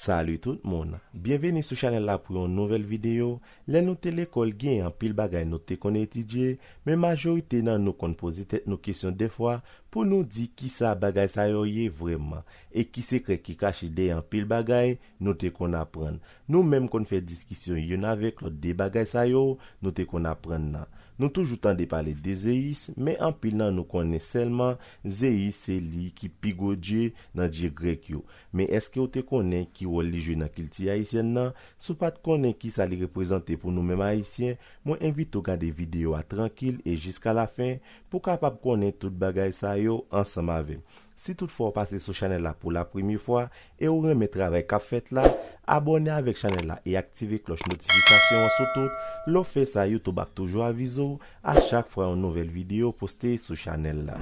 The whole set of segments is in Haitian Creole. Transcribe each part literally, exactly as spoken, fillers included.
Salut tout moun, byenveni sou chanèl la pou yon nouvèl videyo. Lè nou te lekòl, gen anpil bagay nou te konn etidye, men majorite nan nou konn poze tèt nou kesyon dèfwa pou nou di kisa bagay sa yo ye vrèman, e ki sekrè ki kache dèyè anpil bagay nou te konn aprann. Nou menm konn fè diskisyon youn avèk lòt de bagay sa yo nou te konn aprann nan. Nou toujou tande pale de Zeyis, men anpil nan nou konnen sèlman Zeyis se li ki pi gwo dye nan dye grèk yo. Men èske w te konnen ki wòl li jwe nan kilti ayisyèn nan? Si w pa t konnen kisa li reprezante pou nou menm Ayisyen, mwen envite w gade videyo a trankil e jiska lafen pou w kapab konnen tout bagay sa yo ansanm avè m. Si toutfwa w pase sou chanèl la pou la premye fwa e w renmen travay k ap fèt la, abòne avèk chanèl la e aktive klòch notifikasyon an sou tout. Lè w fè sa, YouTube ap toujou avize w a chak fwa yon nouvèl videyo poste sou chanèl la.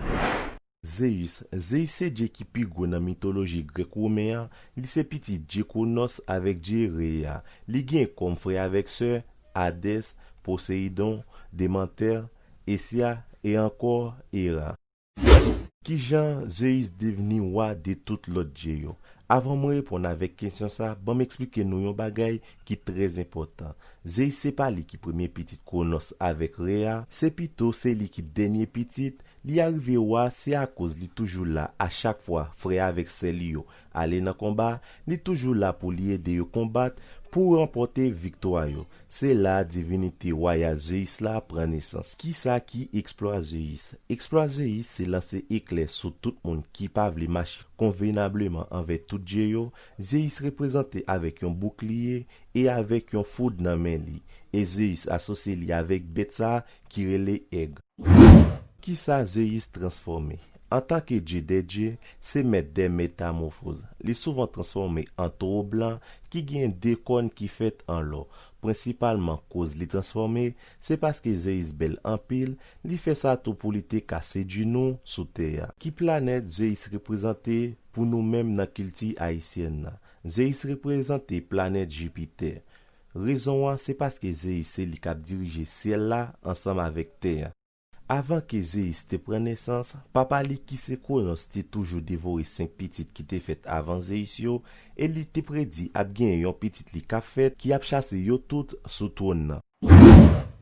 Zeyis. Zeyis se dye ki pi gwo nan mitoloji grèk women an. Li se pitit dye Kwonos avèk dye Rhea. Li gen kòm frè avèk sè Hadès, Poseyidon, Demantè, Esya e ankò Hera. Kijan Zeyis devni wa de tout lòt dye yo? Avan mwen reponn avèk kesyon sa, ban m eksplike nou yon bagay ki trè enpòtan. Zeyis se pa li ki premye pitit Kwonos avèk Rhea, se pito se li ki dènye pitit. Li arive wa se akoz li toujou la a chak fwa frè avèk sè li yo ale nan konba, li toujou la pou li ede yo konbat pou ranpòte viktwa yo. Se la divinite wayal Zeyis la pran nesans. Kisa ki eksplwa Zeyis? Eksplwa Zeyis se lanse eklè sou tout moun ki pa vle mache konvenableman anvè tout dye yo. Zeyis reprezante avèk yon boukliye e avèk yon foud nan men li, e Zeyis asosye li avèk bèt sa ki rele èg. Kisa Zeyis transfòme? Antanke dye dè dye, se mèt dè metamòfoz. Li souvan transfòme an towo blan ki gen de kòn ki fèt an lò. Prensipalman koz li transfòme, se paske Zeyis bèl anpil, li fè sa tou pou li te ka sedui nou sou tè a. Ki planèt Zeyis reprezante pou nou menm nan kilti ayisyèn nan? Zeyis reprezante planèt Jipitè. Rezon an, se paske Zeyis se li k ap dirije syèl la ansanm avèk tè a. Avan ke Zeyis te pran nesans, papa li ki se Kwonos te toujou devore senk pitit ki te fèt avan Zeyis yo, e li te predi ap gen yon pitit li k ap fèt ki ap chase yo tout sou twòn nan.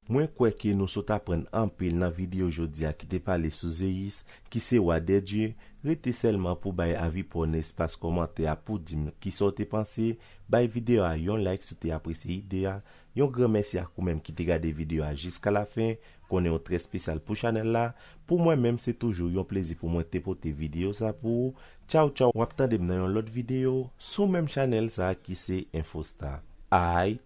Mwen kwè ke nou sot aprann anpil nan videyo jodi a ki te pale sou Zeyis, ki se wa dè dye. Rete sèlman pou bay avi pa w nan espas kòmantè a pou di m kisa w te panse. Bay videyo a yon like si w te apresye ide a. Yon gran mèsi ak ou menm ki te gade videyo a jiska lafen. Konnen w trè espesyal pou chanèl la. Pou mwen menm, se toujou yon plezi pou mwen te pote videyo sa pou ou. Tchaw tchaw, w ap tande m nan yon lòt videyo sou menm chanèl sa ki se Infostar. Ay,